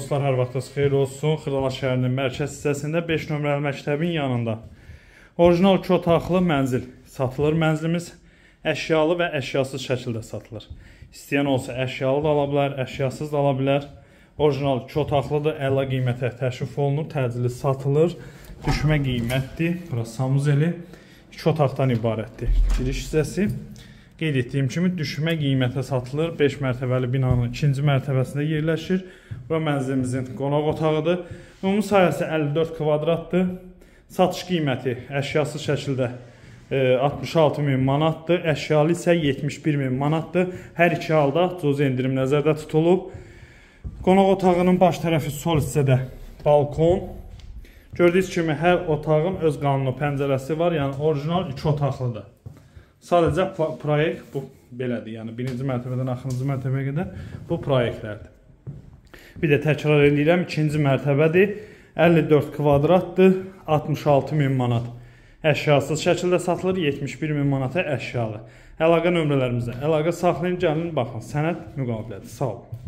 Dostlar, hər vaxtınız xeyir olsun. Xırdala şəhərinin mərkəz hissəsində 5 nömrəli məktəbin yanında orijinal 2 otaqlı mənzil satılır. Mənzilimiz əşyalı və əşyasız şəkildə satılır. İstəyən olsa əşyalı da ala bilər, əşyasız da ala bilər. Orijinal 2 otaqlıdır, əla qiymətə təşrif olunur, təcili satılır. Düşmə qiymətdir. Burası samuzeli 2 otaqdan ibarətdir. Giriş hissəsi. Qeyd etdiyim kimi düşmə qiymətə satılır. 5 mərtəbəli binanın 2-ci mərtəbəsində yerləşir. Bura mənzilimizin qonaq otağıdır. Ümumi sahəsi 54 kvadratdır. Satış qiyməti əşyasız şəkildə 66 min manatdır. Əşyalı isə 71 min manatdır. Hər iki halda cüzi endirim nəzərdə tutulub. Qonaq otağının baş tərəfi sol hissədə balkon. Gördüyünüz kimi hər otağın öz qanuni pəncərəsi var. Yəni orijinal 2 otaqlıdır. Sadəcə proyekt bu belədir. Yəni birinci mərtəbədən axırıncı mərtəbəyə qədər bu proyektlərdir. Bir də təkrar eləyirəm, ikinci mərtəbədir. 54 kvadratdır, 66 min manat. Əşyasız şəkildə satılır, 71 min manata əşyalı. Əlaqə nömrələrimizə əlaqə saxlayın, gəlin, baxın, sənəd müqavilədir. Sağ olun.